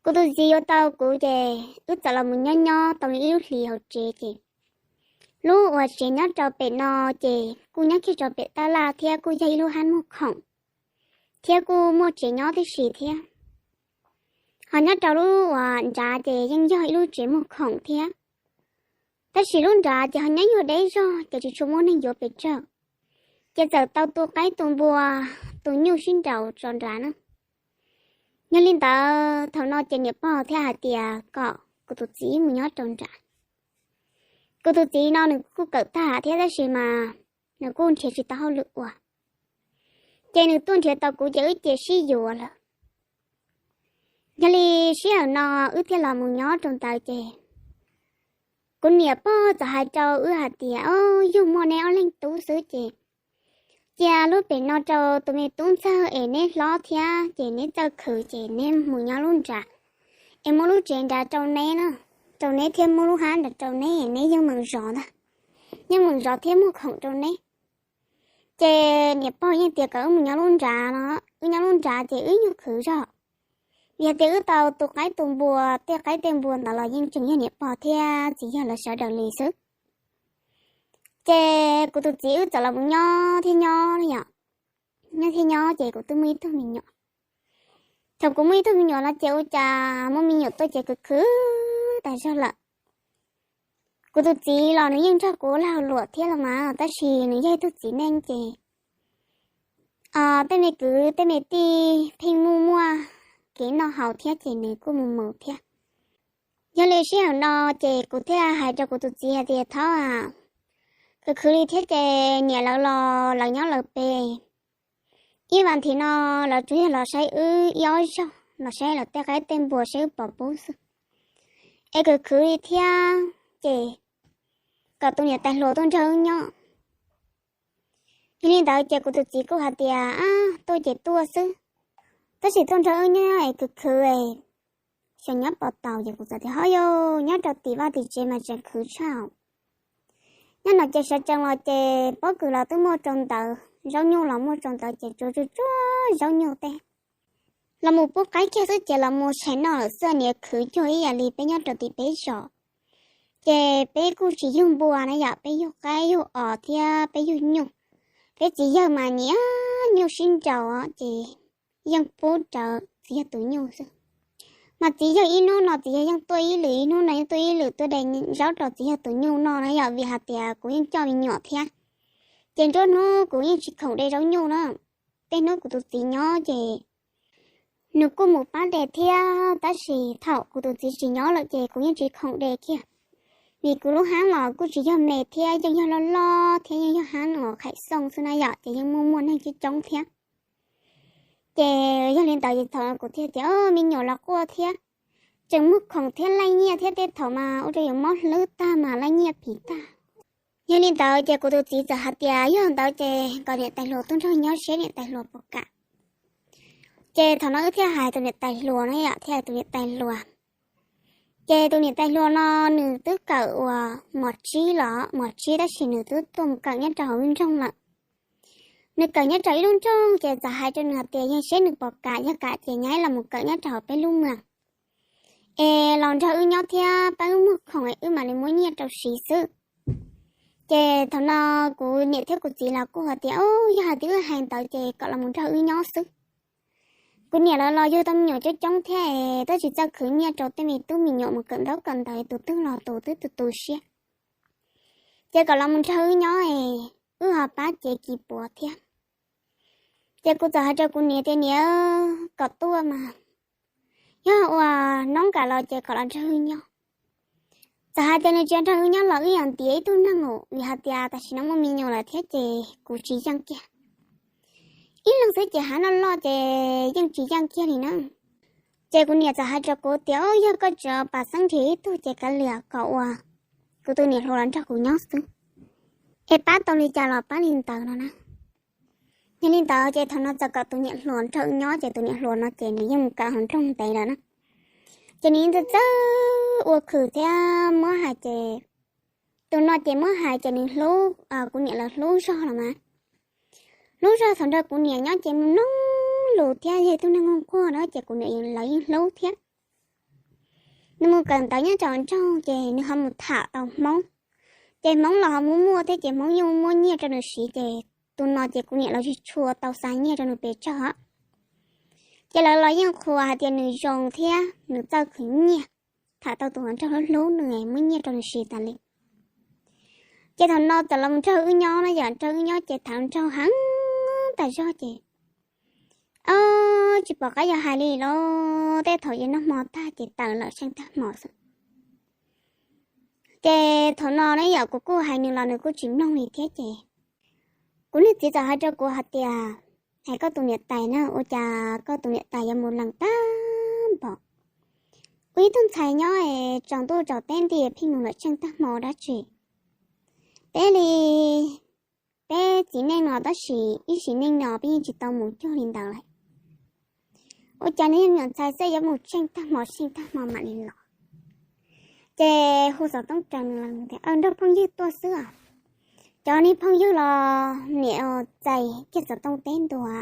Kuv tus txiv yuav tau kuv ces wb txawm los mus nyob nyob tau ib lub hlis hauv tsev ces lub uas tsev nyob rau pem no ces kuj nyob kiag rau pem tab laj thiab kuj yog ib lub hab muag khoom thiab kuj muaj tsev nyob tib si thiab. Ho nyob rau lub uas nrad ces yeej yog ib lub tsev muag khoom thiab. Tab sis lub nrad ces ho nyob nyuag deb zog ces tsis tshua muaj neeg yuav pes tsawg, ces txawm tau tu qaib tu npua, tu nyuj sib nraus tso nrad na. Yog li ntawd thaum no ces niam pog thiaj hais tias kom kuv tus txiv mus nyob rau nrad. Kuv tus txiv no nws kuj kawm tag thiab tab sis mas nws kuj nrhiav tsis tau hauj lwm ua, ces nws tuaj nrhiav tau kuv ces wb cia sib yuav lawm. Yog li sij hawm no wb thiaj los mus nyob rau ntawd ces kuv niam pog txawm hais rau wb hais tias, o, yug muaj neb ob leeg tub xwb ces cia lub pem no rau tus me tub ntxawg es neb hlob thiab ces neb txawj khwv ces neb mus nyob lub nrad, es muab lub tsev nrad rau neb na, rau neb thiab muab lub hab nrad rau neb, neb yeej meem zov ntag, yeej meem zov thiab muag khoom rau neb. Ces niam pog yeej tias kom wb mus nyob lub nrad no, wb nyob lub nrad ces wb nyuag khwv zog, vim hais tias wb tau tu qaib tu npua, tej qaib tej npua ntawd los yeej tseem yog niam pog thiab txiv yawg lawv sawv daws li xwb. Ces kuv tus txiv wb txawm los mus nyob thiab nyob yom, nyob thiab nyob ces kuv twb muaj ib tug me nyuam. Thaum kuv muaj ib tug me nyuam no ces ua cas muaj me nyuam tuaj ces khwv khwv tas zog lawm. Kuv tus txiv los nws yeej nrog kuv ua lag luam thiab los mas tab sis nws yog ib tug txiv neej ces tej me kwv tej me tij pheej muaj muaj kev noj haus thiab ces nws kuj mus mus thiab. Yog li sij hawm no ces kuv thiaj hais rau kuv tus txiv hais tias, thaub a, khwv khwv li thiab ces niam lawv los lawv nyob lawv pem, ib vas thiv no lawv tsuas yog los saib wb ib ob zaug, los saib lawv tej qaib tej npua saib wb pov pub xwb, es khwv khwv li thiab ces kom tus niam tais hluas tuaj nrog wb nyob. Yog li ntawd ces kuv tus txiv kuj hais tias, a, tuaj ces tuaj xwb, tab sis tuaj nrog wb nyob es khwv khwv es xyov nyob puas tau. Ces kuv txawm tias, ho yog nyob rau tim vaj tim tsev mas tseem khwv tshaj. Nyob no ces sawv tsees los ces pob kws los twb muaj rau ntawd, zaub nyuj los muaj rau ntawd ces tsuas tsuas tsuas zaub nyuj tej los mus pub qaib kiag xwb ces los mus tshais noj lawm xwb, niam khwv cuag ib yam li peb nyob rau tim peb zos. Ces peb kuj tsis yug npua na yom, peb yug qaib yug os thiab peb yug nyuj. Peb txiv yawg mas niam nyuj sib nraus ces yeej pub rau txiv yawg tus nyuj xwb. Mas txiv yawg ib hnub no txiv yawg yeej tuaj ib lwm, ib hnub no yeej tuaj ib lwm tuaj de zaub rau txiv yawg tus nyuj noj na yom, vim hais tias kuv yeej coj me nyuam thiab. Ces nruab hnub kuv yeej tsis khoom de zaub nyuj na. Tej hnub kuv tus txiv nyob ces nws kuj mus pab de thiab, tab sis thaum kuv tus txiv tsis nyob lawm ces kuv yeej tsis khoom de kiag. Vim kuv lub hab los kuj tsis yog me thiab, yeej yog loj loj thiab yeej yog hab uas khaim xooj xwb na yom, ces yeej muaj muaj neeg coob coob thiab. Ces yog li ntawd ces thaum kuv thiaj tias, me nyuam los quaj thiab, tseem muag khoom thiab laij nyiaj thiab, tej thaum mas ua rau yuav mob hlwb tag mas laij nyiaj phim tag. Yog li ntawd ces kuv tus txiv txawm hais tias yog ntawd ces kom niam tais hluas tuaj nrog nyob seb niam tais hluas puas kam. Ces thaum no wb thiaj hais tus niam tais hluas no yom, thiaj hais tus niam tais hluas. Ces tus niam tais hluas no nws twb kawm uas mos tsib los mos tsib tab sis nws twb tuaj mus kawm nyob rau hauv lub nroog lawm. Nws kawm nyob rau ib lub nroog ces txawm hais rau nws hais tias yog seb nws puas kam, yog kam ces nyab los mus kawm nyob rau hauv peb lub mwas es los nrog wb nyob thiab pab wb muag khoom es wb mam li muab nyiaj rau siv xwb. Ces thaum no kuv niam thiab kuv txiv los kuj hais tias, o, yog hais tias wb hais ntawd ces kom los mus nrog wb nyob xwb. Kuv niam lawv los yug tau me nyuam coob coob thiab es twb tsis txawj khwv nyiaj rau tej me tub me nyuam mus kawm ntaub kawm ntawv, tus twg los tus twb tu tu siab. Ces kom los mus nrog wb nyob es wb ho pab cev kis puav thiab. Ces kuv txawm hais rau kuv niam tias niam, kom tuaj mas yog ua noob kam los ces kom los nrog wb nyob. Txawm hais tias nws tsis nrog wb nyob los wb yam ntiav ib tug neeg os, vim hais tias tam sim no muaj me nyuam lawm thiab ces kuv tsis yeej kiag. Ib leeg xwb ces hab loj loj ces yeej tsis yeej kiag li na. Ces kuv niam txawm hais rau kuv tias, o, yog koj tsis pam xeeb nrhiav ib tug ces kav liam kom ua kuv tus niam hluas los nrog kuv nyob xwb, es pab tau li cas los pab li ntawd no na. Yog li ntawd ces thaum no txawm kom tus niam hluas nrog wb nyob ces tus niam hluas no ces nws yeej mus kawm hauv nroog ntev lawm na. Ces nws yeej txawj txawj ua khwm thiab muab hais ces tus no ces muab hais ces nws hlub, kuv niam lawv hlub zog los mas. Hlub zog thaum nrog kuv niam nyob ces mus mloog lus thiab yog tus neeg nquag nquag na ces kuv niam lawv yeej hlub thiab. Nws mus kawm ntawv nyob rau nroog ces nws ho mus tham tau Hmoob, ces Hmoob los ho muaj muaj thiab ces Hmoob yeej muab nyiaj rau nws siv ces tus no ces kuv niam los tsis tshua tau xa nyiaj rau nws pes tsawg. Ces lawv los yeej qhuas hais tias nws zoo thiab nws txawj khwv nyiaj, tham tau tus hluas nraug hlub hlub nws muab nyiaj rau nws siv tas li. Ces thaum no txawm los nrog wb nyob no yom, nrog wb nyob ces tham nraug heev tas zog ces, o, tsis pom qab yuav hais li los tej thaum ces noj hmo tag ces tawm lawm tsheej tag hmo xwb. Ces thaum no ne yom kuv kuj hais nws los nws kuj tsis mloog li thiab ces kuv niag txiv txawm hais rau kuv hais tias, hais koj tus niam tais na, ua cas koj tus niam tais yuav mus lees tag npaum, ua ib tug ntxhais nyob es tsaus ntuj tsaus teb nti pheej mus lawm tsheej tag hmo dab tsi. Peb li, peb txiv neej no tab sis ib sim neej no peb yeej tsis tau mus cuag li ntawd lawm. Ua cas nws yog me nyuam ntxhais xwb yuav mus tsheej tag hmo tsheej tag hmo mam li los? Ces hu xov tooj raws nws los tias, nrog phooj ywg tuaj xwb os. Cov niag phooj ywg los niam txais kiag xov tooj teb ntua,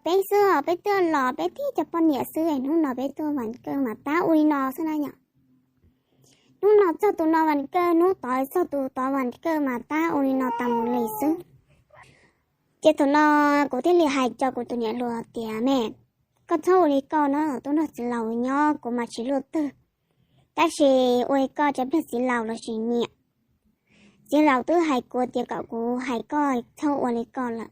peb xwb os, peb tuaj los peb tib cov poj niam xwb, hnub no peb tuaj vas kawj mas tab ua li no xwb na yom. Hnub no txog tus no vas kawj, hnub tod txog tus tod vas kawj mas tab ua li no tas mus li xwb. Ces thaum no kuv thiaj li hais rau kuv tus niam hluas tias, me, koj txhob ua li koj na, tuaj nrog txiv laus nyob kuv mas tsis luaj twg, tab sis ua li koj tsam pliag txiv laus los tsis nyiam. Txiv laus twb hais kuv tias kom kuv hais koj txhob ua li koj lawm.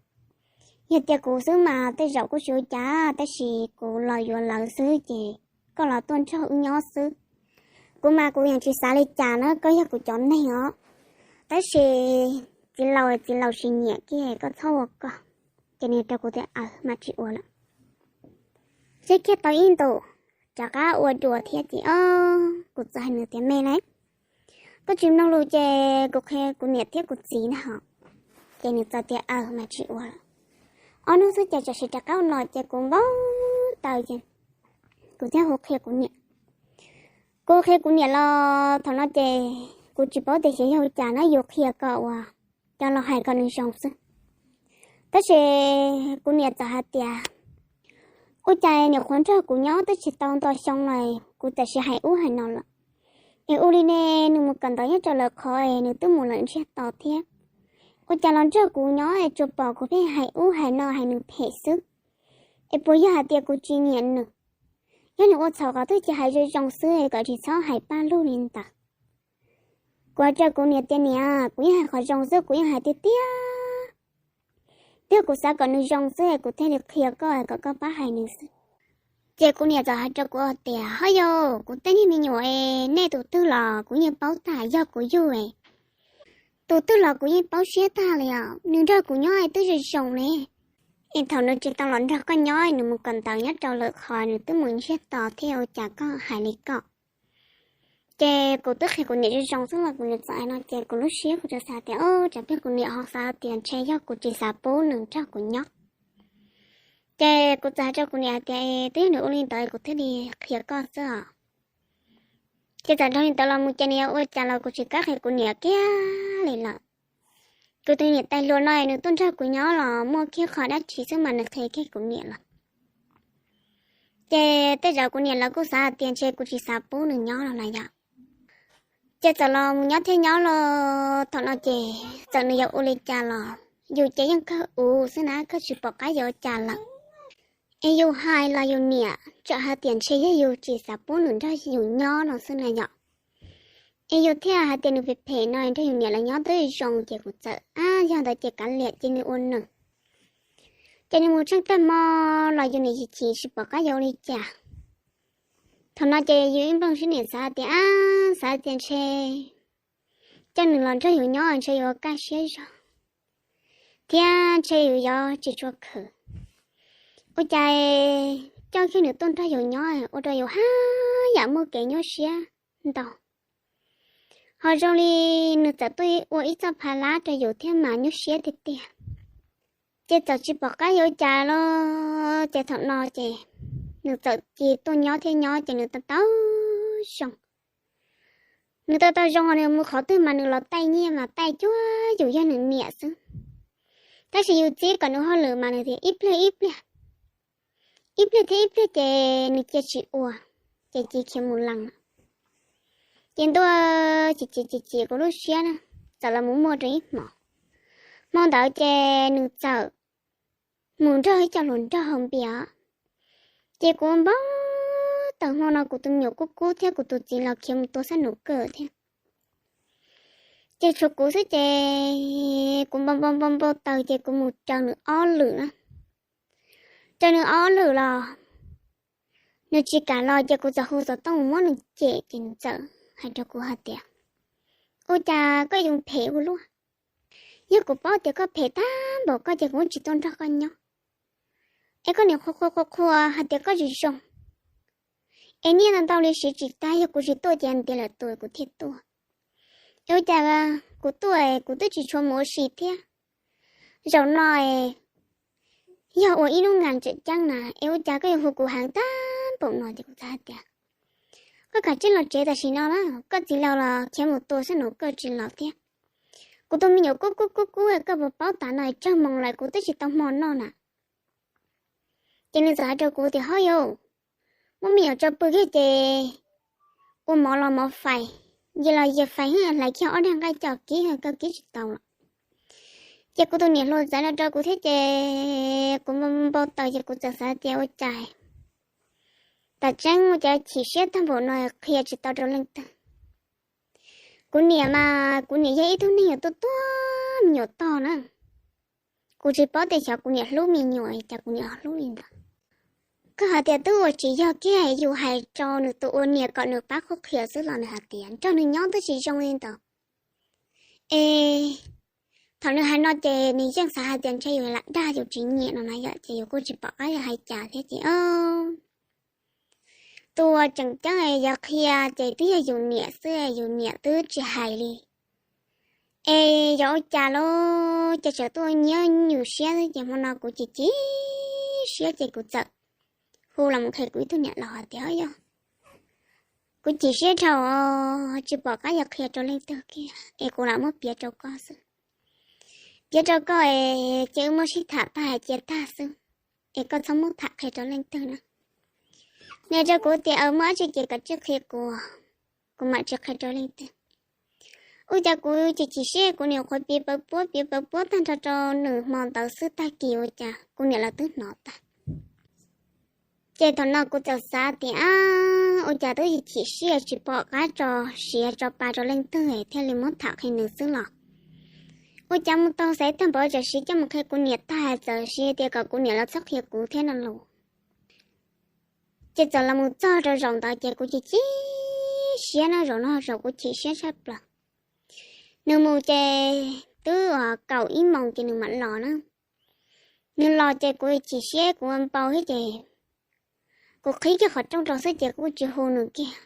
Yog tias kuv xwb mas tej zaum kuj tsis ua cas, tab sis kuv los yuav lawv xwb ces koj los tuaj nrog wb nyob xwb. Kuv mas kuv yeej tsis xav li cas na, koj yog kuv cov neeg os. Tab sis txiv laus, txiv laus tsis nyiam kiag, koj txhob ua koj. Ces nws rau kuv tias, aws, mam tsis ua lawm. Sib kiag tau ib ntus, rov qab ua dua thiab ces, o, kuv txawm hais nws tias, me lauj, koj tsis mloog lus ces kuv qhia kuv niam thiab kuv txiv na ho. Ces nws txawm tias, aws, mam tsis ua lawm. Ob hnub xwb ces tam sim rov qab ua no ces kuv npau taws ces kuv thiaj hu qhia kuv niam. Kuv qhia kuv niam los thaum no ces kuv tsis paub tias xyov yog ua cas no yus qhia kom uas cov laus hais kom nws zoo xwb. Tab sis kuv niam txawm hais tias, ua cas niam qhuav nrog kuv nyob twb tsis tau nto xyoo los kuv tam sim hais ub hais no lawm. Es ua li ne, nws mus kawm ntawv nyob rau lawv qhov es nws twb mus lawm ntsiag to thiab. Ua cas los nrog kuv nyob es tsuas pom kuv pheej hais ub hais no hais nws phem xwb. Es puas yog hais tias kuv tsis nyiam nws? Yog nws ua txhaum qhov twg ces hais zoo zoo xwb es kom tsis txhob hais paj lug li ntawd. Kuv hais rau kuv niam tias, niam, kuv yeej hais qhov zoo xwb, kuv yeej hais tiag tiag. Twb yog kuv xav kom nws zoo xwb es kuv thiaj li qhia koj kom koj pab hais nws xwb. Ces kuv niam txawm hais rau kuv tias, ho yog kuv tej niag me nyuam es nej tus twg los kuv yeej paub tag, yog kuv yug es tus twg los kuv yeej paub siab tag li os. Nws nrog kuv nyob es twb zoo zoo ne, es thaum nws tsis tau los nrog koj nyob, nws mus kawm ntawv nyob rau lawv qhov nws twb mus ntsiag to thiab, ua cas koj hais li koj? Ces kuv twb qhia kuv niam zoo zoo xwb los kuv niam txawm hais no ces kuv lub siab kuv txawm xav tias, o, tsam pliag kuv niam ho xav tias ntshe yog kuv tsis xav pub nws nrog kuv nyob. Ces kuv txawm hais rau kuv niam hais tias, twb yog nws ua li ntawd kuv thiaj li qhia koj xwb os. Ces txawm dhau li ntawd los mus ces nws yuav ua cas los kuv tsis kam qhia kuv niam kiag li lawm. Kuv tus niam tais hluas no nws tuaj nrog kuv nyob los muaj kiag qhov dab tsi xwb mas nws qhia kiag kuv niam lawm. Ces tej zaum kuv niam lawv kuj xav hais tias ntshe kuv tsis xav pub nws nyob los lawm yom. Ces txawm los mus nyob thiab nyob los thaum no ces txawm nws yuav ua li cas los yus ces yeej kawg ua xwb na, kawg tsis pom qab yuav ua cas lawm. Es yus hais los yus niam tsam hais tias ntshe yog yus tsis xav pub nws nrog yus nyob no xwb na yom. Es yus thiaj hais tias nws phem phem no nrog yus niam lawv nyob twb zoo ces kuv txawm, a, yog ntawd ces kav liam ces nws ua nws. Ces nws mus tsheej tag hmo los yus niam chim chim tsis pom qab yuav ua li cas. Thaum no ces yus ib nplooj siab niam xav tias, a, xav tias ntshe coj nws los nrog yus nyob ntshe yuav kaj siab zog thiab ntshe yus yuav tsis tshua khwv. Ua cas coj kiag nws tuaj nrog yus nyob ua rau yus haj yam muaj kev nyuaj siab ntau. Ho zoo li nws txawm tuaj ua ib txoj pha lab rau yus thiab mas nyuaj siab tiag tiag. Ces txawm tsis pom qab yuav ua cas los ces thaum no ces nws txawm cia tuaj nyob thiab nyob ces nws tau tau zoo. Nws tau tau zoo, nws mus qhov twg mas nws los taij nyiaj mas taij cuag yus yog nws niam xwb. Tab sis yus txib kom nws hauj lwm mas nws tias ib pliag ib pliag, ib pliag thiab ib pliag ces nws cia tsis ua, ces cia khiav mus lees. Ces ntuj, chim chim chim chim kuv lub siab na, txawm los mus muaj rau ib hmos. Hmo ntawd ces nws txawm mus nrog ib co hluas nraug haus npias. Ces kuv npau taws, hmo no kuv tus me nyuam kub kub thiab kuv tus txiv los khiav mus tua sab nus kawj thiab. Ces tshuav kuv xwb ces kuv npau npau npau npau taws ces kuv mus raws nws ob lwm na. Raws nws ob lwm los nws tsis kam los ces kuv txawm hu xov tooj mus muab nws cem ces nws txawm hais rau kuv hais tias, Ua cas koj yuav phem ua luaj? Yog kuv paub tias koj phem tag npaum koj ces kuv tsis tuaj nrog koj nyob. Es koj niam qhuas qhuas qhuas qhuas hais tias koj tsis zoo. Es niaj ntau ntau li siv tsis tag, yog kuv tsis tuaj ces ntiav lawm tus kuv thiaj tuaj. Es ua cas kuv tuaj es kuv twb tsis tshua mus ua si thiab. Zaum no es yog ua ib hnub ngas tseem ceeb na, es ua cas koj yuav hu kuv heev tag npaum no? Ces kuv txawm hais tias, Koj kav tsij los tsev tam sim no na, koj txiv laus los khiav mus tua sab nus kawj tsis los thiab. Kuv tus me nyuam kub kub kub kub, koj puas paub tas no tsawg moos lawm kuv twb tsis tau hmo noj na. Ces nws txawm hais rau kuv tias, Hov yau, muab me nyuam tso pw kiag ces ua mov los mov fais, yias los yias fais, hlais kiag ob daig nqaij coj kib, koj kib tsis tau los. Ces kuv tus niam hluas txawm no rau kuv thiab ces kuv npau taws ces kuv txawm xav tias ua cas tam tseeb ua cas chim siab tag npaum no qhia tsis tau rau leej twg. Kuv niam mas kuv niam yog ib tug neeg uas tuaj tuaj me nyuam tog na. Kuv tsis paub tias xyov kuv niam hlub me nyuam cas kuv niam hlub li ntawd. Koj hais tias twb ua tsis yog kiag, yus hais rau nws tus ua niam kom nws pab qhuab qhia xwb los nws hais tias nrog nws nyob twb tsis zoo li ntawd. Es thaum nws hais no ces nws yeej xav hais tias ntshe yus lam dag yus tsis nyiam no na yom, ces yus kuj tsis pom qab yuav hais cas thiab ces tus uas tseem ceeb yog qhia ces twb yog yus niam xwb, yus niam twb tsis hais li. Es yog ua cas los ces tseem tuaj nyiab yus siab xwb ces hmo no kuv chim chim siab ces kuv txawm hu los mus qhia kuv ib tug niam laus hais tias, Yog kuv chim siab dhau, tsis pom qab yuav qhia rau leej twg kiag es kuv lam muab piav rau koj xwb. Piav rau koj es ces wb muab sib tham tag hais cia tag xwb, es koj txhob muab tham qhia rau leej twg na. Nws rau kuv tias, Muaj dab tsi ces koj tsis qhia kuv, kuv mam tsis qhia rau leej twg. Ua cas kuv chim chim siab, kuv niam qhuav piav pawv puab piav pawv puab tag nrho rau nws hmo ntawd xwb, tag kis ua cas kuv niam lawv twb hnov tag. Ces thaum no kuv txawm xav tias, Ab, ua cas twb chim siab tsis pom qab tso siav tso pa rau leej twg thiaj li muab tham qhia nws xwb los? Ua cas mus tau xaiv tag npaum tsam siv coj mus qhia kuv niam tag txawm siv tias kom kuv niam los txhob qhia kuv thiab no los. Ces txawm los mus txog rau zaum ntawd ces kuv chim chim siab no, zaum no zaum kuv chim siab tshaj plaws. Nws mus ces twb kaum ib moos ces nws mam los na. Nws los ces kuv chim siab kuv npau thiab ces kuv qhib kiag qhov rooj rau xwb ces kuv tsis hu nws kiag.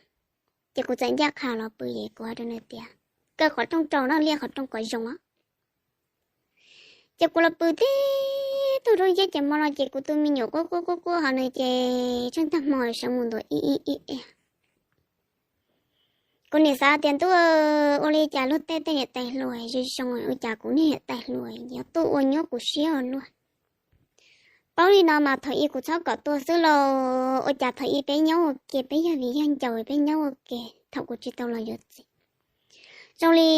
Ces kuv txawm ncaj qha los pw es kuv hais rau nws tias, Kaw qhov rooj rau no, liaj qhov rooj kom zoo. Ces kuv los pw tib tug rau yeb ces hmo no ces kuv tus me nyuam quaj quaj quaj quaj ho nws ces tsheej tag hmo sawv mus ntuas ib ib ib. Kuv niam xav tias ntuj, ua li cas luag tej tej niam tais hluas zoo zoo, ua cas kuv niag niam tais hluas yuav tuaj ua nyuaj kuv siab ua luaj. Paub li no mas thaum ub kuv txhob kom tuaj xwb lauj, ua cas thaum ub peb nyob ua ke, peb yog viv yog ncaus peb nyob ua ke thaum kuv tsis tau los yuav txiv. Zoo li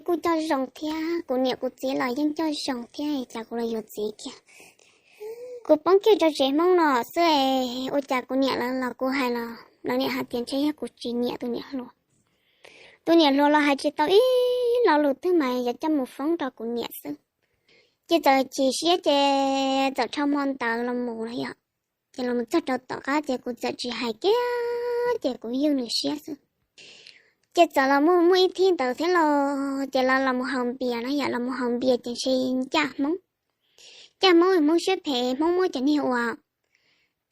kuj coj zoo thiab, kuv niam kuv txiv los yeej coj zoo thiab, cas kuv los yuav txiv kiag. Kuv poob kiag rau tsev Hmoob no xwb, ua cas kuv niam lawv los kuv hais los lawv niam hais tias ntshe yog kuv tsis nyiam tus niam hluas. Tus niam hluas los hais tsis tau ib lo lus twg mas yuav coj mus foob rau kuv niam xwb. Ces txawm chim siab ces txawm dhau hmo ntawd los mus lawm yom. Ces los txog rau tom qab ces kuv txawm tsis hais kiag ces kuv ywj nws siab xwb. Ces txawm los muaj muaj ib thib ntawd thiab los ces los los mus haus npias na yom, los mus haus npias ces ntshe ncaj Hmoob. Ncaj Hmoob, Hmoob siab phem, Hmoob muab cov niag uas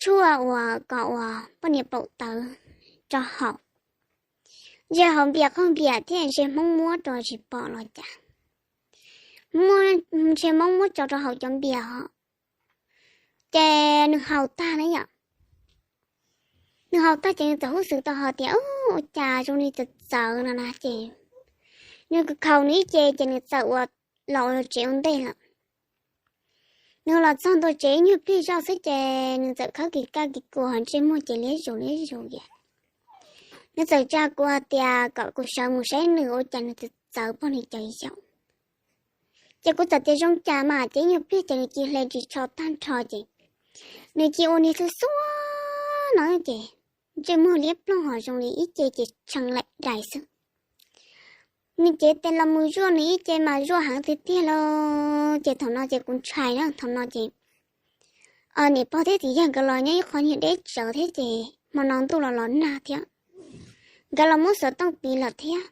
tshuaj uas kom uas poj niam paum tawv rau haus. Ntshe haus npias qaug npias thiab ntshe Hmoob muab rau tsis pom los cas. Muab, ntshe Hmoob muab tso rau hauv cov npias os. Ces nws haus tag na yom. Nws haus tag ces nws txawm hub xwm tau hais tias, Ua cas zoo li txawv txawv no na. Ces nws khaus nws ib ce ces nws txawm ua los tsev ua ntej lawm. Nws los txog ntua tsev ib nyuag pliag zoj xwb ces nws txawm khawb kis kaj kis kuas ho ntsej muag ces liab zus liab zus ces Nws txawm tsa kuv hais tias kom kuv sawv mus saib nws ua cas nws txawv pog nws cov yaum. Ces kuv txawm tias zoo cas mas ces nyuag pliag ces nws cia hle ris tsho tag nrho ces nws cia ua niag xub xuab no ces ntsej muag liab ploog ho zoo li ib ce ces tshee laim dais xwb. Nws cev tes los mus zuaj nws ib ce mas zuaj heev tiag tiag lauj. Ces thaum no ces kuv ntshai na, thaum no ces niam pog thiab txiv yawg nkawd los nyob ib qho niag deb tsawv thiab ces hmo no ntuj los los nag thiab, nkawd los muab xov tooj piv lawm thiab.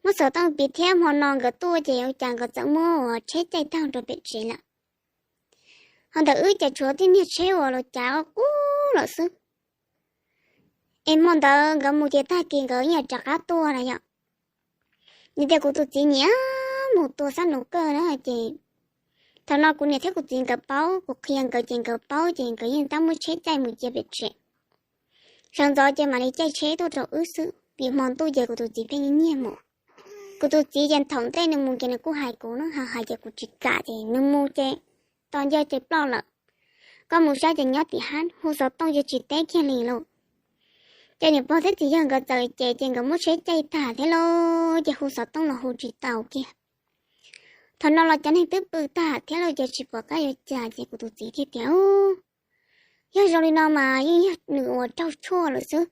Muab xov tooj piv thiab hmo no nkawd tuaj ces ua cas nkawd txawm muab tsheb caij tag rau pem tsev lawm. Ho ntawm wb ces tshuav tib niag tsheb uas los cav qub lawm xwb. Es hmo ntawd nkawd mus ces tag kis nkawd yeej rov qab tuaj na yom. Nws tias kuv tus txiv nyiam mus tua xab nuv kawg na ces thaum no kuv niam thiab kuv txiv nkawd paub, kuv qhia nkawd ces nkawd paub ces nkawd yeej tab muab tsheb caij mus cia pem tsev. Sawv ntxov ces mam li caij tsheb tuaj rau wb xwb vim hmo ntuj ces kuv tus txiv pheej nyiag mus. Kuv tus txiv ces thaum ntej nws mus ces nws kuj hais kuv na, hais ces kuv tsis kam ces nws mus ces tos ncaws ces ploj lawm. Koj mus saib ces nyob tim hab hu xov tooj ces tsis teb kiag li lauj. Ces niam pog thiab txiv yawg nkawd txawm ces ces nkawd muab tsheb caij tag thiab lauj ces hu xov tooj los hu tsis tau kiag. Thaum no los cov neeg twb pw tag thiab lauj ces tsis pom qab yuav cas ces kuv tus txiv thiaj tias, yog zoo li no mas yeej yog nws uas raug tshuaj lawm xwb.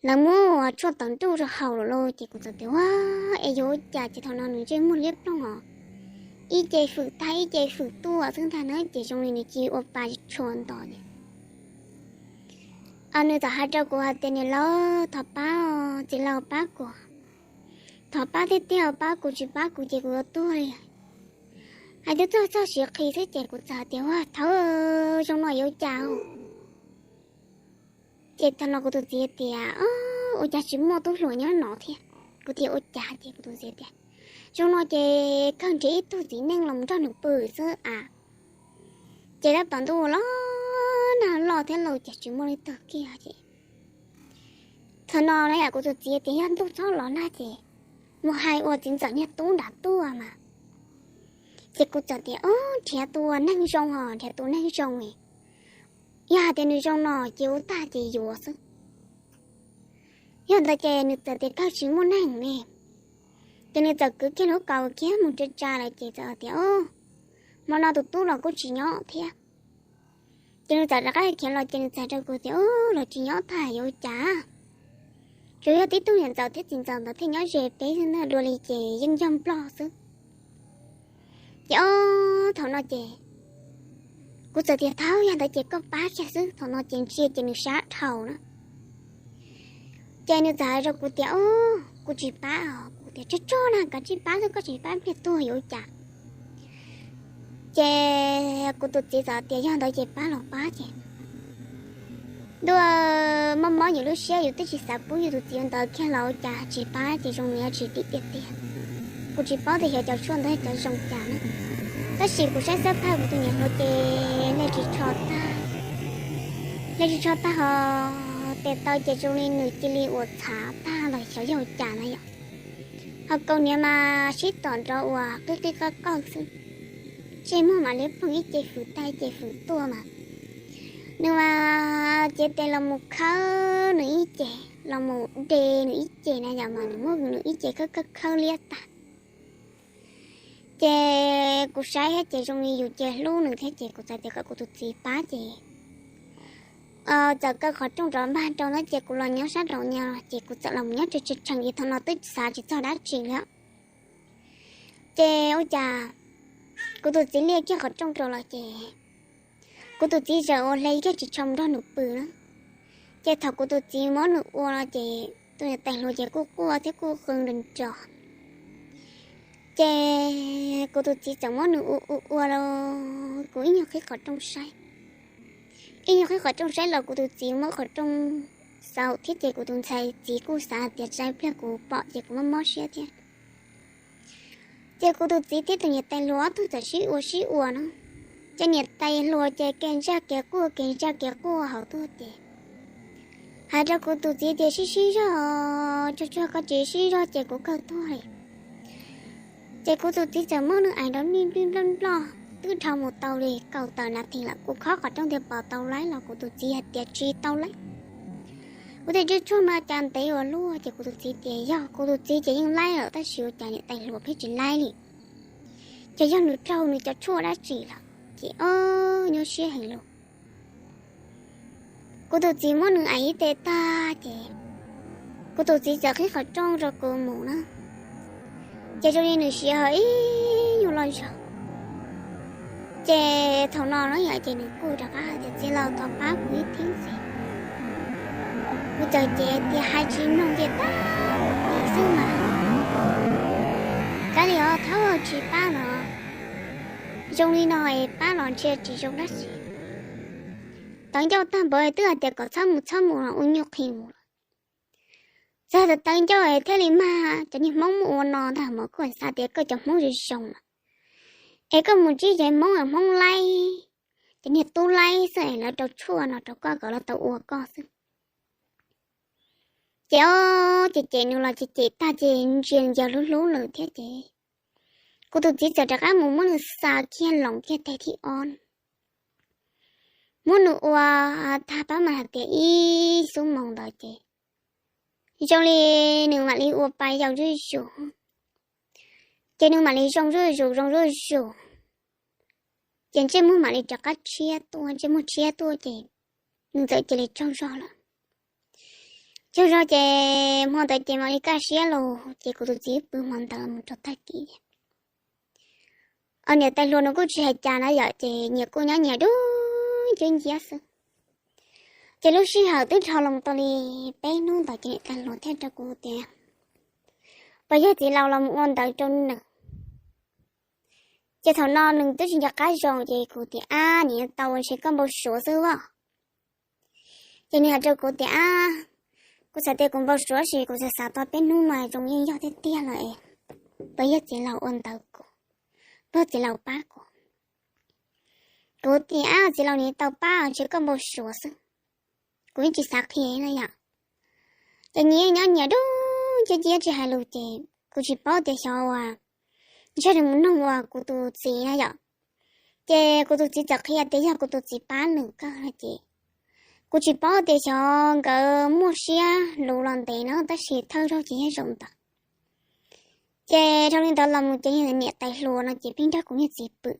Lawv muab uas tshuaj tawv nruj rau haus lawm lauj ces kuv txawm tias, ua, es yuav ua cas ces thaum no nws ntsej muag liab ploog os, ib ce fwm tag ib ce fwm tuaj xwb ntag na ces zoo li nws cia ua pa tshua nto ces nws txawm hais rau kuv hais tias, niam laus, thov pab, txiv laus pab kuv, thov pab tiag tiag, pab kuv, tsis pab kuv ces kuv yuav tuag li. Hais twb txog txog siav qhi xwb ces kuv txawm hais tias, ua, thawv, zoo no yuav ua cas? Ces thaum no kuv tus txiv tias, ua cas tsis muaj tub hluas nyob no thiab? Kuv tias ua cas ces kuv tus txiv tias, zoo no ces kawg nrhiav ib tug txiv neej los nrog nws pw xwb a. Ces tab tom ntuj los nag loj thiab lauj ces tsis muaj leej twg kiag ces thaum no na yom kuv tus txiv tias yog ntuj txhob los nag ces mus hais ua txiv ntxawm niag tub nram tuaj mas. Ces kuv txawm tias, o, nrhiav tus neeg zoo os, nrhiav tus neeg zoo, yog hais tias nws zoo no ces ua tag ces yuav xwb. Yog ntawd ces nws txawm tias kawg tsis muaj neeg ne. Ces nws txawm kwv kiag lub kaus kiag mus tsa tsa lawm ces txawm tias, o, hmo no tus tub los kuj tsis nyob thiab. Ces nws txawm rov qab khiav los ces nws txawm hais rau kuv tias, o, los tsis nyob tag yuav ua cas? Tsuas yog tib tug niam ntxawm thiab txiv ntxawm ntawd thiaj nyob ze peb xwb ntag, dua li ces yeej yog nplog xwb. Ces o, thaum no ces kuv txawm tias, thawb, yog ntawd ces koj pab kiag xwb. Thaum no ces ntsia ces nws sab dhau na. Ces nws txawm hais rau kuv tias, o, kuv tsis pab os. Kuv tias, tsuag tsuag na, kav tsij pab xwb, koj tsis pab pliag tuag yuav ua cas? Ces kuv tus txiv txawm tias yog ntawd ces pab los pab ces ntuj, mob mob yus lub siab, yus twb tsis xav pub yus tus txiv ntawd kiag los ua cas tsis pab ces zoo li tsis dim tiag tiag. Kuv tsis paub tias xyov cov tshuaj ntawd cov zoo cas na, tab sis kuv saib xab phaj kuv tus niam hluas ces hle ris tsho tag, hle ris tsho tag ho tes taw ces zoo li nws cia li ua txhav tag los xyov yog ua cas na yom. Ho kaus hniav mas sib tom nrov uas qib qib qawj qawj xwb, ntsej muag mam li ploog ib ce fwm tag ib ce fwm tuaj mas nws mas cev tes los mus khawb nws ib ce, los mus de nws ib ce na yom, mas nws muab nws ib ce khawb khawb khawb liab tag. Ces kuv saib thiab ces zoo li yus ces hlub nws thiab ces kuv txawm tias kom kuv tus txiv pab ces txawm kaw qhov rooj rov npag rau na ces kuv los nyob sab nraud no ces kuv txawm los nyob tsev tsev tsees ces thaum no twb xav tsis txog dab tsi li. Ces ua cas kuv tus txiv liaj kiag qhov rooj rau los ces kuv tus txiv txawm ua hle kiag ris tsho nrog nws pw na. Ces thaum kuv tus txiv muab nws ua no ces tus niam tais hluas ces kuj quaj thiab kuj qw nrov nrov. Ces kuv tus txiv txawm muab nws ua ua ua los kuv ib nyuag qhib qhov rooj saib. Ib nyuag qhib qhov rooj saib los kuv tus txiv muab qhov rooj xauj thiab ces kuv tus ntxhais txiv kuj xav hais tias tsam pliag kuv pom ces kuv mob mob siab thiab. Ces kuv tus txiv thiab tus niam tais hluas ob tug txawm sib ua sib ua no. Ces niam tais hluas ces kev ntsaj kev quaj kev ntsaj kev quaj hauv tuaj ces hais rau kuv tus txiv tias sib sib zog, tsuag tsuag koj tsis sib zog ces kuv kawg tuag li. Ces kuv tus txiv txawm muab nws aim nrov nij nplij nploj nploj twb dhau mus tau li kaum tawm nas this lawm, kuv khob qhov rooj tias pom tau laib los kuv tus txiv hais tias tsis tau laib. Kuv tej ris tshuaj mas cas ntev ua luaj. Ces kuv tus txiv tias yog kuv tus txiv ces yeej laib lawm, tab sis ua cas niam tais hluas pheej tsis laib li. Ces yog nws raug nws cov tshuaj dab tsi lawm ces o, nyuaj siab heev lawm. Kuv tus txiv muab nws aim ib tes tag ces kuv tus txiv txawm qhib qhov rooj rau kuv mus na. Ces zoo li nws siav ho ib nyuag loj zog. Ces thaum no na yom, ces nws kuj rov qab hais tias txiv laus thov pab kuv ib thib ntxiv. Kuv txawm cem tias hais tsis mloog ces tag li xwb mas, kav liam os, thaub tsis pab los zoo li no es pab los ntsia tsis zoo dab tsi. Tawv ncauj tag npaum twb hais tias kom txhob mus txhob mus los ua nyuj qhi mus lawm. Txawm tawv ncauj es thiaj li mag cov niag Hmoob muaj ua no ntag mas koj xav tias koj cov Hmoob zoo zoo lawm es koj mus ntsib cov Hmoob, Hmoob laib, cov niag tub laib xwb es lawv rau tshuaj no rau koj kom lawv tau ua koj xwb. Ces o, ces cem nws los ces cem tag ces ntsia ncaws hlub hlub nws thiab ces kuv tus txiv txawm rov qab mus muab nws xa kiag loos kiag tes thib ob na. Muab nws ua tag pab mas hais tias ib xuab moos ntawd ces zoo li nws mam li ua pa yau zuj zus, ces nws mam li zoo zuj zus zoo zuj zus. Ces ntsej muag mam li rov qab tshiab tuaj, ntsej muag tshiab tuaj ces nws txawm cia li tsaug zog lawm. Tsaug zog ces hmo ntawd ces mam li kaj siab los ces kuv tus txiv pw hmo ntawd mus rau tag kis. Niam tais hluas nws kuj tsis hais cas na yom, ces nyias kuj nyob nyias dub nciab nciab xwb. Ces lub sij hawm twb dhau los tau li peb hnub ntawd ces niam tais hluas thiaj rau kuv tias puas yog txiv laus los mus ua ntawv rau nws. Ces thaum no nws twb tsis nco qab zoo ces kuv tias ab, niam tau ua ntshe koj npau suav xwb os. Ces nws hais rau kuv tias ab, kuv xav tias kuv npau suav sis kuv xav xav tau peb hnub no zoo yeej yog tiag tiag lawm es puas yog txiv laus ua ntawv kuv, puas yog txiv laus pab kuv. Kuv tias ab, txiv laus nws tau pab ntshe koj npau suav xwb, kuv yeej tsis xav qhia na yom. Ces nyias nyob nyias dub nciab nciab tsis hais lus ces kuv tsis paub tias xyov uas ntshe nws mus noog uas kuv tus txiv na yom. Ces kuv tus txiv txawm qhia tias yog kuv tus txiv pab nws kawg no ces kuv tsis paub tias xyov nkawd muaj siab luv los ntev no tab sis thawj zaug ces yog zaum ntawd. Ces dhau li ntawd los mus ces niam tais hluas no ces pheej nrog kuv niag txiv pw.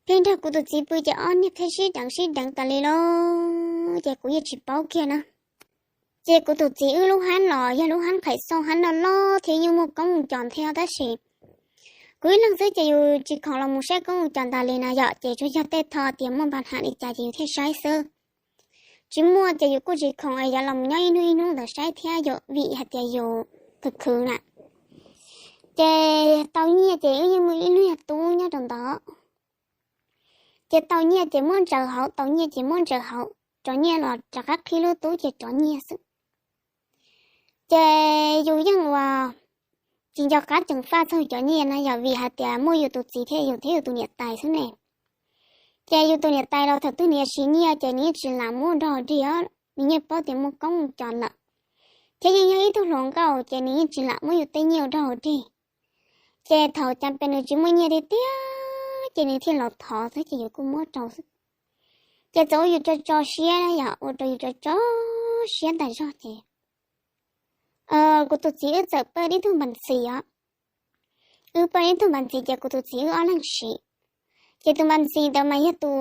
Pheej nrog kuv tus txiv pw ces ob niag thiaj sib deev sib deev tas li lauj, ces kuv yeej tsis paub kiag na. Ces kuv tus txiv wb lub hab los yog lub hab qhaim xooj hab loj loj thiab yeej muaj koob mus cos thiab tab sis kuv ib leeg xwb ces yus tsis khoom los mus saib koob mus cos ntag li na yom, ces tsuas yog tej thaum tias muaj npa ham li cas ces yus thiaj saib xwb. Tsis muaj ces yus kuj tsis khoom es yuav los mus nyob ib hnub ib hnub ntawd saib thiab yus vim hais tias yus khwv khwv na. Ces tau nyiaj ces wb yeej muaj ib lub niag tub nyob rau ntawd. Ces tau nyiaj ces muab ntsaws hauv, tau nyiaj ces muab ntsaws hauv, rov nyiaj los rov qab qhib lub tub ces rov nyiaj xwb. Ces yus yeej uas tsis nco qab ceev faj txog cov nyiaj na yom, vim hais tias muaj yus tus txiv thiab yus thiab yus tus niam tais xwb ne. Ces yus tus niam tais los thaum twg nws yuav siv nyiaj ces nws yeej tsis lam muab nrog dig os, nws yeej paub tias muaj koob mus cos lawm, thiab yeej yog ib tug hluas nkauj ces nws yeej tsis lam muab yus tej nyiaj nrog dig. Ces thaum cas pes nws tsis muaj nyiaj tiag tiag ces nws thiaj los thov xwb ces yus kuj muab rau xwb. Ces txawm ua yus tso tso siab yom, ua rau yus tso tso siab tas zog ces kuv tus txiv wb txawm pawj ib tug npas ntxis os. Wb pawj ib tug npas ntxis ces kuv tus txiv wb ob leeg siv. Ces tus npas ntxis ntawd mas yog tus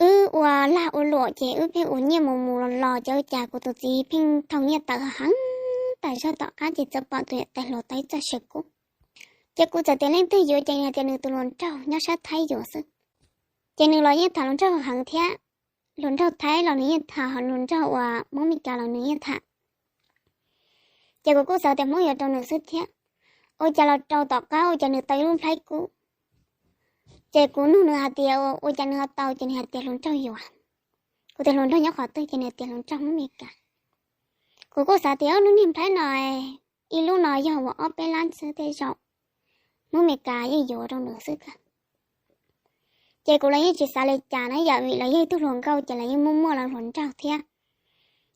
wb ua lag ua luam ces wb pheej ua nyiaj mus mus los los ces ua cas kuv tus txiv pheej thau nyiaj tawm heev tas zog tom qab ces txawm pom tus niam tais hluas tau ib txoj saw kub. Ces kuv txawm tias leej twg yuav ces nws hais tias nws tus hluas nraug nyob sab Thaib yuav xwb. Ces nws los yeej tham hluas nraug heev thiab, hluas nraug Thaib los nws yeej tham, hluas nraug uas Hmoob Meskas los nws yeej tham. Ces kuv kuj xav tias Hmoob yuav rau nws xwb thiab, ua cas los rau tom qab ua cas nws tau ib lub nplhaib kub. Ces kuv nug nws hais tias ua cas nws ho tau, ces nws hais tias hluas nraug yuav. Kuv tias hluas nraug nyob qhov twg, ces nws tias hluas nraug Hmoob Meskas. Kuv kuj xav tias lub niag nplhaib no ib lub no yog uas ob peb lab xwb tej zaum Hmoob Meskas yeej yuav rau nws xwb kawg. Ces kuv los yeej tsis xav li cas na yom, vim lawv yog ib tug hluas nkauj ces lawv yeej muaj muaj lawv hluas nraug thiab.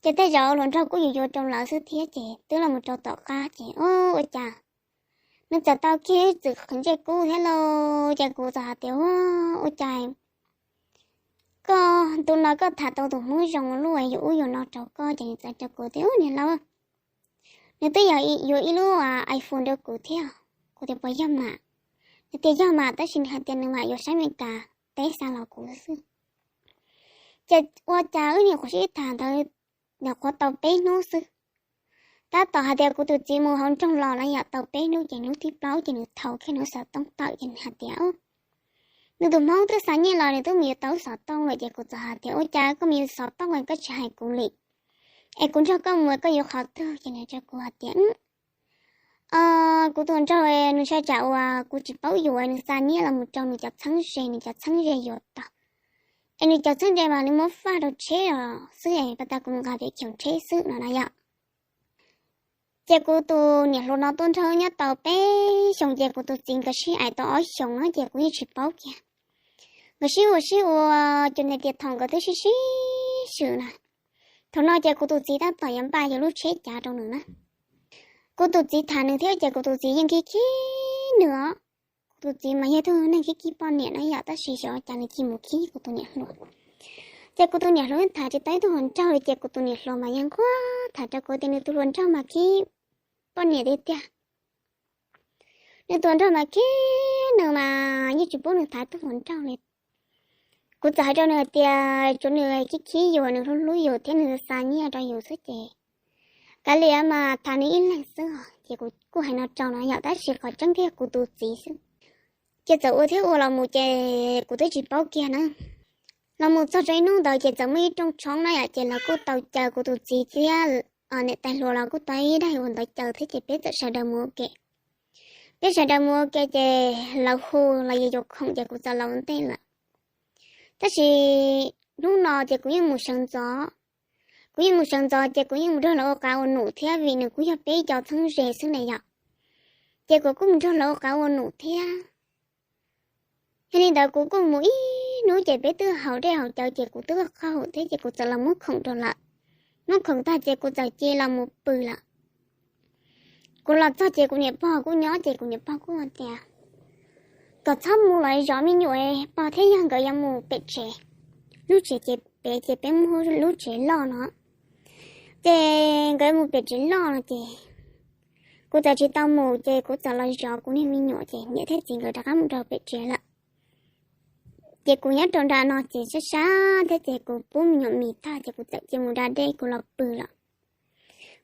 Ces tej zaum hluas nraug kuj yuav yuav rau lawv xwb thiab, ces twb los mus rau tom qab ces ua cas nws txawm tau kiag txwm qhwv ntsej kub thiab lauj. Ces kuv txawm hais tias ua cas koj ntu no koj tham tau tus hmoob zoo luaj yuav ub yuav no rau koj. Ces nws txawm rau kuv tias, Ub, niam laus, nws twb yog yuav ib lub iPhone rau kuv thiab. Kuv tias, Puas yog mas? Nws tias, Yog mas, tab sis nws hais tias nws mam yuav saib Meskas teb xa los kuv xwb. Ces ua cas wb nyuam qhuav sib tham ntawd, nyuam qhuav tau peb hnub xwb, tab tom hais tias kuv tus txiv mus hauv nroog los na yom, tau peb hnub ces hnub thib plaub ces nws thau kiag nws xov tooj tawm ces nws hais tias, Nws tus hmoob twb xa nyiaj los nws twb mus yuav tau xov tooj lawm. Ces kuv txawm hais tias, Ua cas koj mus yuav xov tooj koj tsis hais kuv li? Es kuv nrog koj mus koj yuav qhov twg? Ces nws rau kuv hais tias, Kuv tus nraug nws sai tsam uas kuv tsis paub yuav, nws xa nyiaj los mus rau nws cov txheeb ze, nws cov txheeb ze yuav tau. Es nws cov txheeb ze mas nws muab faj rau tsheb los xwb es pas tas kuv mus nqa pem khiav tsheb xwb no na yom. Ces kuv tus niam hluas no tuaj nrog nyob tau peb xyoos ces kuv tus txiv nkawd sib aim tau ob xyoos no ces kuv yeej tsis paub kiag. Nkawd sib ua sib ua, ces hais tias thaum nkawd twb sib sib swm na, thaum no ces kuv tus txiv tab tom yuav npaj yog lub tsheb cav rau nws na. Kuv tus txiv tham nws thiab ces kuv tus txiv yeej khib khib nws os. Kuv tus txiv mas yog tug neeg khib khib poj niam na yom, tab sis xyov cas nws cia mus khib kuv tus niam hluas. Ces kuv tus niam hluas tham tsis tau ib tug hluas nraug li ces kuv tus niam hluas mas yeej nquag tham rau kuv tias nws tus hluas nraug mas khib poj niam tiag tiag. Nws tus hluas nraug mas khib nws mas yeej tsis pub nws tham tug hluas nraug li. Kuv txawm hais rau nws hais tias tsuav nws khib khib yus, nws hlub hlub yus thiab nws xa nyiaj rau yus xwb ces kav liam mas tham nws ib leeg xwb os. Ces kuv kuj hais no rau no yom, tab sis qhov tseeb thiab kuv tus txiv xwb. Ces txawm ua thiab ua los mus ces kuv twb tsis paub kiag na. Los mus txog rau ib hnub ntawd ces txawm muaj ib rooj tshoob na yom, ces lawv kuj tau caw kuv tus txiv thiab niam tais hluas los kuj tau ib daim ua ntawd caw thiab ces peb txawm sawv daws mus ua ke. Peb sawv daws mus ua ke ces lawv hu los yog yuav khoom ces kuv txawm los ua ntej lawm. Tab sis hnub no ces kuv yeej mus sawv ntxov. Kuv yeej mus sawv ntxov ces kuv yeej mus nrog lawv ua qav ua num thiab vim nws kuj yog peb cov txheeb ze xwb na yom. Ces kuv kuj mus nrog lawv ua qav ua num thiab. Yog li ntawd kuv kuj mus ib hnub ces peb twb haus dej haus cawv ces kuv twb qaug thiab ces kuv txawm los muab khoom rau lawm. Muab khoom tag ces kuv txawm cia los mus pw lawm. Kuv los txog ces kuv niam pog kuj nyob ces kuv niam pog kuj tias kom txhob mus los zov me nyuam, pog thiab yawg nkawd yuav mus pem tsev. Lub tsev ces pem ces peb muaj lub tsev loj no, ces nkawd mus pem tsev loj no ces kuv txawm tsis tau mus ces kuv txawm los zov kuv niag me nyuam ces niam thiab txiv nkawd rov qab mus rau pem tsev lawm. Ces kuv nyob rau nram no ces sab sab thiab ces kuv pub me nyuam mis tag ces kuv txawm cia mus da dej kuv los pw lawm.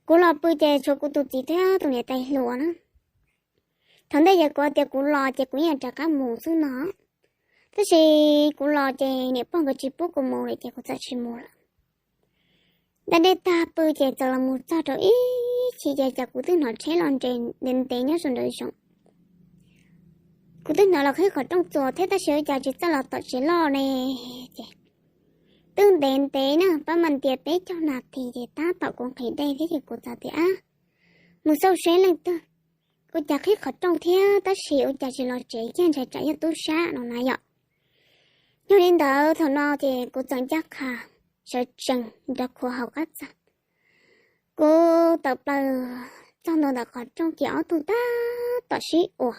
Kuv los pw ces tshuav kuv tus txiv thiab tus niam tais hluas na. Thaum ntej yog kuv tias kuv los ces kuv yeej rov qab mus xwb no, tab sis kuv los ces niam pog nkawd tsis pub kuv mus lawm ces kuv txawm tsis mus lawm. Da dej tag pw ces txawm los mus txog rau ib chim ces cas kuv twb hnov tsheb los nres ntev ntev nyob saum nraum zoov. Kuv twb hnov los qhib qhov rooj txuas thiab tab sis ua cas tsis txawj los tom tsev loj ne. Ces twb ntev ntev na, pab mam ntias peb caug nas this ces tab tom kuv nqhis dej thiab ces kuv txawm tias, Ab, mus xauj seb leej twg, ua cas qhib qhov rooj thiab tab sis ua cas tsis los tsev kiag, ntshai tsam yog tub sab no na yom. Yog li ntawd thaum no ces kuv txawm ncaj qha sawv tsees nrov khuav hauv qab txag. Kuv tawm plaws txog ntua ntawm qhov rooj ces ob tug tab tom sib ua.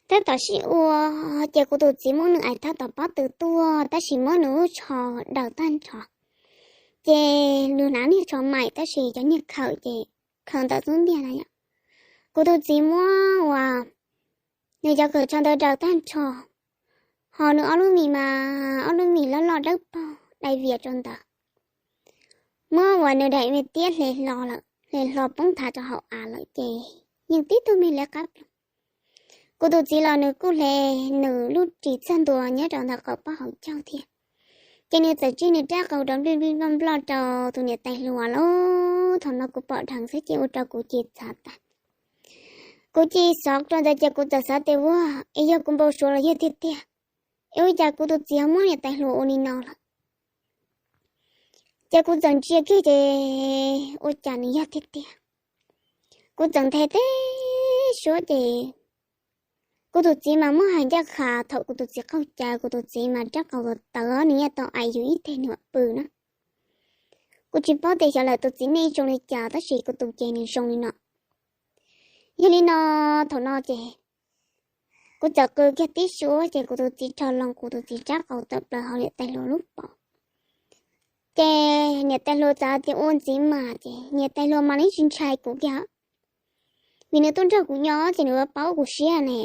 Tab tom sib ua ces kuv tus txiv muab nws ais tab tom pob tw tuaj tab sis muab nws lub tsho daws tag nrho. Ces nws hnav niag tsho maim tab sis cov niag khawm ces khawm ntawm xub ntiag na yom. Kuv tus txiv muab uas nws cov khawm tsho ntawd daws tag nrho, ho nws ob lub mis mas ob lub mis loj loj dawb paug dai vias rau ntawd. Muab uas nws daim me tiab hle hlo lawm, hle hlo poob nthav rau hauv av lawm ces yeej tib tug me liab qab ploog. Kuv tus txiv los nws kuj hle nws lub ris txag ntua nyob rau ntawm qaum pob hauv caug thiab. Ces nws txawm tsij nws rab qau rau nplij nplij nploj nploj rau tus niam tais hluas lauj. Thaum no kuv pom dheev xwb ces ua rau kuv cia li txhav tas. Kuv cia li xov rau ntawd ces kuv txawm xav tias, Ua, es yog kuv npau suav los yog tiag tiag, es ua cas kuv tus txiv ho muab niam tais hluas ua li no lawm? Ces kuv txawm ntsia kiag ces ua cas nws yog tiag tiag. Kuv txawm nthe teb suab ces kuv tus txiv mas muab hais ncaj qha, thaum kuv tus txiv qaug cawv kuv tus txiv mas rab qau tawv tawv nws yeej tau ais yus ib teg nws mam pw na. Kuv tsis paub tias xyov lawv tus txiv neej zoo li cas tab sis kuv tus ces nws zoo li no. Yog li no, thaum no ces Kuv txawm qw kiag tib suab ces kuv tus txiv rho loo kuv tus txiv rab qau tawm plaws hauv niam tais hluas lub paum. Ces niam tais hluas txawm tias ua ntxiv mas, ces niam tais hluas mas nws tsis ntshai kuv kiag, vim nws tuaj nrog kuv nyob ces nws yuav paub kuv siab ne.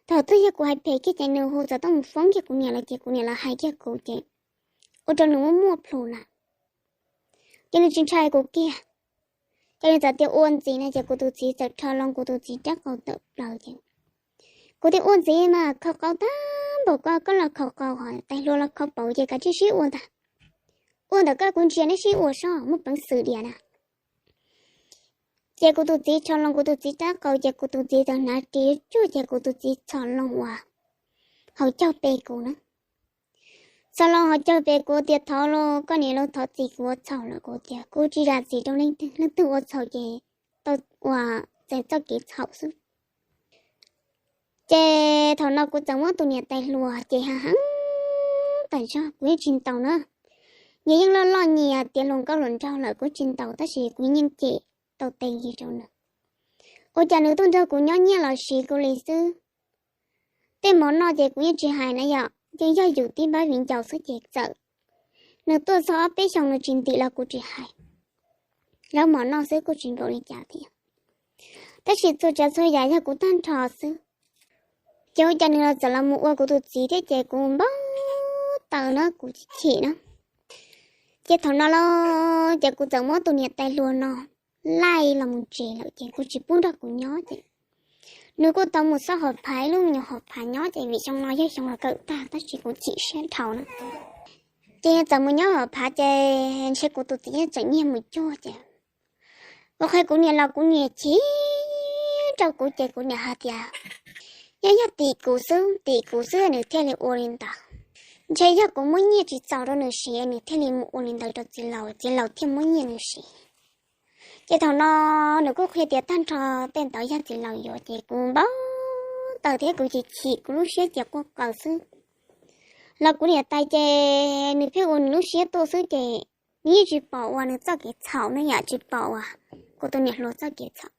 Thaum twg yog kuv hais phem kiag ces nws hu txawm tuaj mus foob kiag kuv niam lawm ces kuv niam los hais kiag kuv ces ua rau nws muaj muaj plhus lawm. Ces nws tsis ntshai kuv kiag. Ces nws txawm tias ua ntxiv no ces kuv tus txiv txawm rho loo kuv tus txiv rab qau tawm plaws ces kuv tias ua ntxiv mas khaus qau tag npaum ko, koj los khaus qau ho tais hluas los khaus paum ces kav tsij sib ua ntag. Ua ntawm koj kuv ntsia neb sib ua soj muaj peev xwm diam na. Ces kuv tus txiv txhos loo kuv tus txiv rab qau ces kuv tus txiv txawm hnav ris tsuag ces kuv tus txiv txhos loo uas hauv caug pes kuv na. Txhos loo hauv caug pes kuv tias thov lauj koj niam lauj, thov txim kuv ua txhaum lawm, kuv tias kuv tsis zam txim rau leej twg, leej twg ua txhaum ces tau ua txais txoj kev txhaum xwb. Ces thaum no kuv txawm muab tus niam tais hluas ces ha heev tas zog kuv yeej tsis ntaus na. Nyias yeej loj loj nyias tiav hluas nkauj hluas nraug lawm kuv tsis ntaus tab sis kuv yeej cem tau tes li rau nws. Ua cas nws tuaj nrog kuv nyob nyiaj los siv kuv li xwb. Tej mov noj ces kuv yeej tsis hais na yom, yeej yog yus tib npab viv ncaus xwb ces txawm nws tuaj txog ob peb xyoos nws tsis ntim los kuv tsis hais. Zaub mov noj xwb kuj tsis npaum li cas thiab. Tab sis txhua tsav txhua yam yog kuv tag nrho xwb. Ces ua cas nws los txawm los mus ua kuv tus txiv thiab ces kuv npau taws na kuv chim na. Ces thaum no los ces kuv txawm muab tus niam tais hluas no laij los mus tsev lawm ces kuv tsis pub nrog kuv nyob ces nws kuj tau mus xauj hauv phav ib lub me nyuam hauv phav nyob ces vim xyoo no yog xyoo los kawm tag tab sis kuv chim siab dhau na. Ces txawm mus nyob hauv phav ces ntshe kuv tus txiv yeej tseem nyiag mus cuag ces kuv qhia kuv niam los kuv niam chim rau kuv ces kuv niam hais tias yog, yog tim kuv xwb, tim kuv xwb nws thiaj li ua li ntawd. Ntshe yog kuv muab nyiaj tsis txaus rau nws siv nws thiaj li mus ua li ntawd rau txiv laus, txiv laus thiaj muab nyiaj nws siv. Ces thaum no nws kuj qhia tias tag nrho tej ntawd yog txiv laus yuav ces kuv npau taws thiab kuv chim chim kuv lub siab ces quaj qw xwb. Los kuv niam tais ces nws pheej ua nws lub siab tuaj xwb ces nws yeej tsis pom uas nws txoj kev txhaum, nws yam tsis pom uas kuv tus niam hluas txoj kev txhaum.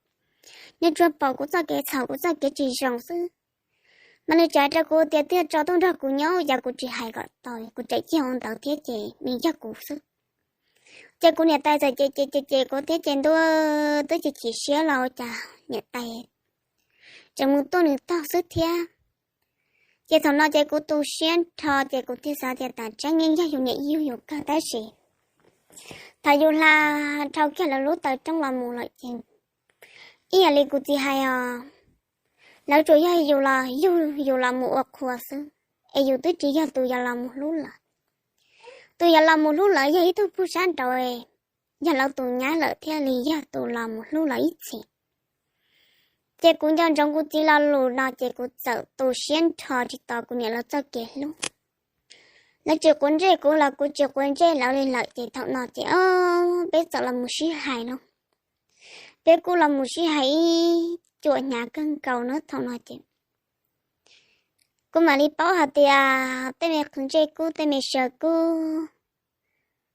Nws tsuas pom kuv txoj kev txhaum, kuv txoj kev tsis zoo xwb. Mas nws tseem rau kuv tias twb tso tuaj nrog kuv nyob ua cas kuv tsis hais kom tau, kuv tseem ciaj ua ntawd thiab ces nws yog kuv xwb. Ces kuv niam tais txawm cem cem cem cem kuv thiab ces ntuj twb chim chim siab los ua cas niam tais tseem mus tuaj nws taug xwb thiab. Ces thaum no ces kuv tu siab nrho ces kuv thiaj xav tias tam tseeb yeej yog yus niam yug yus kawg tab sis thaum yus hla dhau kiag lawv lub taw roob los mus lawm ces ib yam li kuv txiv hais os, lawv tsuas yog yus los yug yus los mus ua qhua xwb, es yus twb tsis yog tus yuav los mus hlub lawv. Tus yuav los mus hlub lawv yog ib tug pug sab nraud, yog lawv tus nyab lawm thiaj li yog tus los mus hlub lawv ib txhis. Ces kuv nco ntsoov kuv txiv lo lus no ces kuv txawm tu siab nrho tsis tos kuv niam lawv txoj kev hlub. Lawv tsis quav ntsej kuv los kuv tsis quav ntsej lawv li lawm ces thaum no ces o, peb txawm los mus sib hais no. Peb kuj los mus sib hais ib cuam hnyav kawg nkaus na thaum no ces kuv mam li paub hais tias tej me qhwv ntsej kub, tej me saw kub,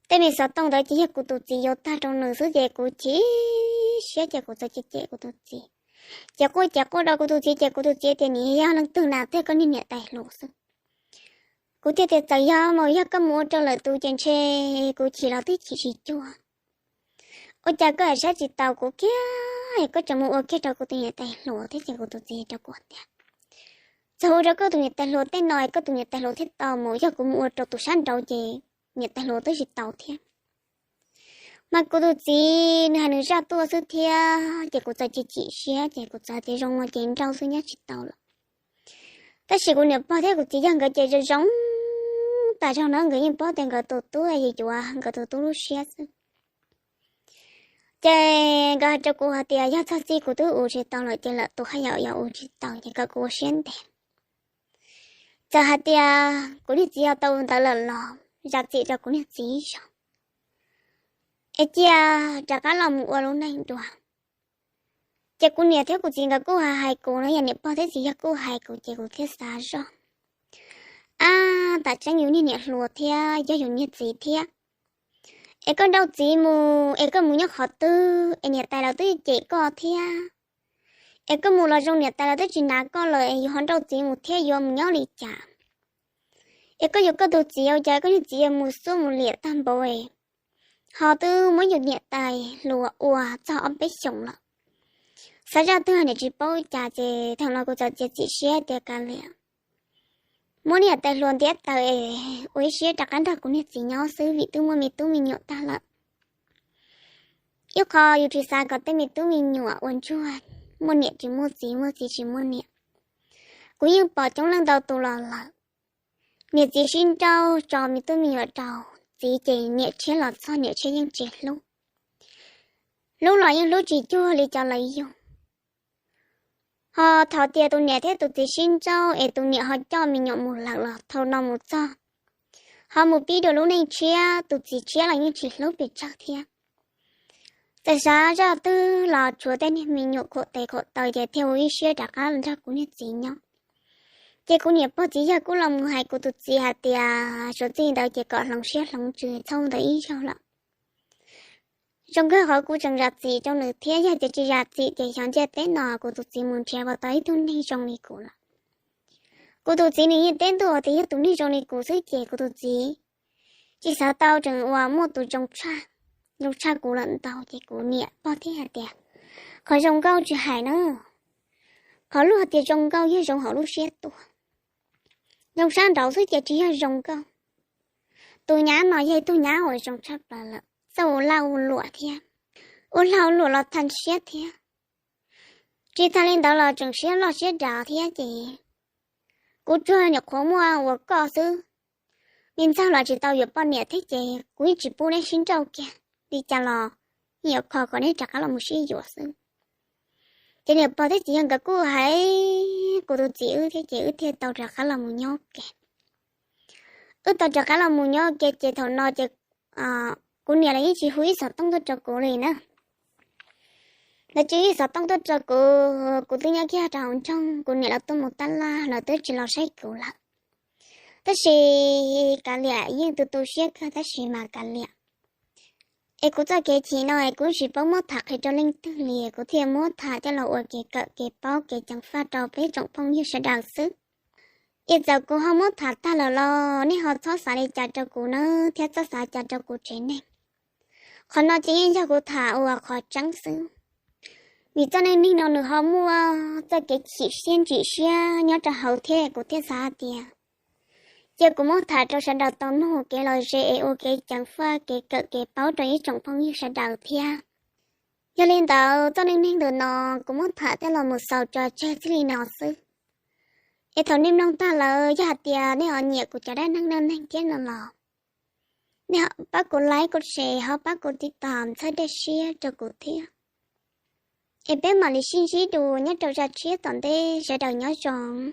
tej me xov tooj ntawd ces yog kuv tus txiv yuav tag rau nws xwb ces kuv chim siab ces kuv txawm cem cem kuv tus txiv. Ces quaj ces quaj rau kuv tus txiv ces kuv tus txiv tias nim yog leej twg na, twb yog koj niag niam tais hluas xwb. Kuv thiaj tias txawm yog mas yog koj mus ua rau lawm tus ces ntshe kuv chim los twb chim tsis cuag. Ua cas koj hais saib tsis taus kuv kiag, koj tseem mus ua kiag rau kuv tus niam tais hluas thiab ces kuv tus txiv rau kuv tias txawm ua rau koj tus niam tais hluas tej no koj tus niam tais hluas thiaj tau mus, yog kuv mus ua rau tus sab nraud ces niam tais hluas twb tsis tau thiab. Mas kuv tus txiv nws hais nws zaj tuaj xwb thiab ces kuv txawm chim chim siab ces kuv txawm tias zoo no ces nrauj xwb nyob tsis tau lawm. Tab sis kuv niam pog thiab kuv txiv yog nkawd ces zoo zoo tas zog na, nkawd yeej paub tias nkawd tus tub yuav yuav nkawd tus tub lub siab xwb. Ces nkawd hais rau kuv hais tias yog txog txij kuv twb ua tsis tau lawm ces lawm tus haj yam yuav ua tsis tau ces kom kuv ua siab ntev. Txawm hais tias kuv niag txiv yog tau ntawd lawm los zam txim rau kuv niag txiv ib zaug es cia rov qab los mus ua lub neej dua. Ces kuv niam thiab kuv txiv nkawd kuj hais hais kuv no, yog niam pog thiab txiv yawg kuj hais kuv ces kuv thiaj xav zoj. Ab, tam tseeb yus niag niam hluas thiab yog yus niag txiv thiab, es koj nrauj txiv mus es koj mus nyob qhov twg es niam tais lawv twb cem koj thiab, Es koj mus los zoo niam tais los twb tsis hnav koj lawm es yuav ho nrauj txiv mus thiab yuav mus nyob li cas? Es koj yuav koj tus txiv ua cas koj niag txiv yuav mus xuab mus liam tag npaum es ho twb muab yus niam tais hluas ua txog ob peb xyoos lawm. Xav zaj twg niam tsis paub cas ces thaum no kuv txawm txiav txim siab tias kav liam, muab niam tais hluas ntiab tawm es ua ib siab rov qab nrog kuv niag txiv nyob xwb vim twb muaj me tub me nyuam tag lawm. Ib qho yus tsis xav kom tej me tub me nyuam ua ntsuag, muaj niam tsis muaj txiv, muaj txiv tsis muaj niam. Kuv yeej pom coob leej ntau tus los lawm, niam txiv sib nrauj tso me tub me nyuam rau txiv ces niam tshiab los txog niam tshiab yeej tsis hlub, hlub los yeej hlub tsis cuag li cov lawv yug. Ho thaum tias tus niam thiab tus txiv sib nrauj es tus niam ho coj me nyuam mus lawm los thaum no mus txog ho mus pib dua lub neej tshiab, tus txiv tshiab los yeej tsis hlub pes tsawg thiab. Txawm xav zaj twg los tshuav tej niag me nyuam khuam tes khuam taw ces thiaj ua ib siab rov qab los nrog kuv niag txiv nyob. Ces kuv niam pog txiv yawg kuj los mus hais kuv tus txiv hais tias suav txij ntawd ces kom hloov siab hloov ntsws txhob ntawd ib zaug lawm. Zoo kawg qhov kuv tseem zam txim rau nws thiab, yog tias tsis zam txim ces xyov ntiaj teb no kuv tus txiv mus nrhiav puas tau ib tug neeg zoo li kuv lawm. Kuv tus txiv nws yeej teb ntuj tias yog tus neeg zoo li kuv xwb ces kuv tus txiv tsis xav tau tseem uas muaj tus zoo tshaj, zoo tshaj kuv lawm ntau. Ces kuv niam pog thiaj hais tias qhov zoo nkauj tsis hais na, qhov luag tias zoo nkauj yog zoo hauv lub siab tuaj, zoo sab nraud xwb ces tsis yog zoo nkauj. Tus nyab no yog ib tug nyab uas zoo tshaj plaws lawm, txawj ua laj ua luam thiab, ua lag ua luam los tha siab thiab. Tsis tag li ntawd los tseem siab loj siab dav thiab ces kuv tsuas nyuam qhuav muaj uas koj xwb, me ntxawg los tsis tau yuav poj niam thiab ces kuv yeej tsis pub neb sib nrauj kiag, li cas los yeej yuav kho kom neb rov qab los mus sib yuav xwb. Ces niam pog thiab txiv yawg nkawd kuj hais kuv tus txiv wb thiab ces wb thiaj tau rov qab los mus nyob ke. Wb tau rov qab los mus nyob ke ces thaum no ces kuv niam los yeej tsis hu ib xov tooj tuaj rau kuv li na. Lawv tsis hu ib xov tooj tuaj rau kuv, kuv twb nyob kiag rau hauv nroog, kuv niam lawv tuaj mus tab laj lawv twb tsis los saib kuv lawm. Tab sis kav liam, yeej tu tu siab kawg tab sis mas kav liam. Es kuv txoj kev chim no es kuv tsis paub muab tham qhia rau leej twg li, kuv thiaj muab tham coj los ua kev kawm kev paub kev ceev faj rau peb tsoom phooj ywg sawv daws xwb. Es txawm kuv ho muab tham tag lawm los nej ho txhob xav li cas rau kuv nawb thiab txhob xav cas rau kuv tsev neeg. Qhov no ces yeej yog kuv tham uas qhov tseeb xwb. Vim txoj neej neeg no nws ho muaj txoj kev chim siab ntsim siab nyob rau hauv thiab kuv thiaj xav hais tias cia kuv muab tham rau sawv daws tau mloog kev lom zem es ua kev ceev faj kev kawm kev paub rau ib tsoom phooj ywg sawv daws thiab. Yog li ntawd txoj neej neeg ntawm no kuv muab tham thiab los mus xaus tso tseg txij li no xwb. Es thaum nej mloog tag lawm yog hais tias nej ho nyiam kuv cov dab neeg neej neeg thiab no los nej pab kuv like, kuv share, ho pab kuv tiv tam txhawb dej siab rau kuv thiab. Es peb mam li sib ntsib dua nyob rau zaj tshiab tom ntej, sawv daws nyob zoo.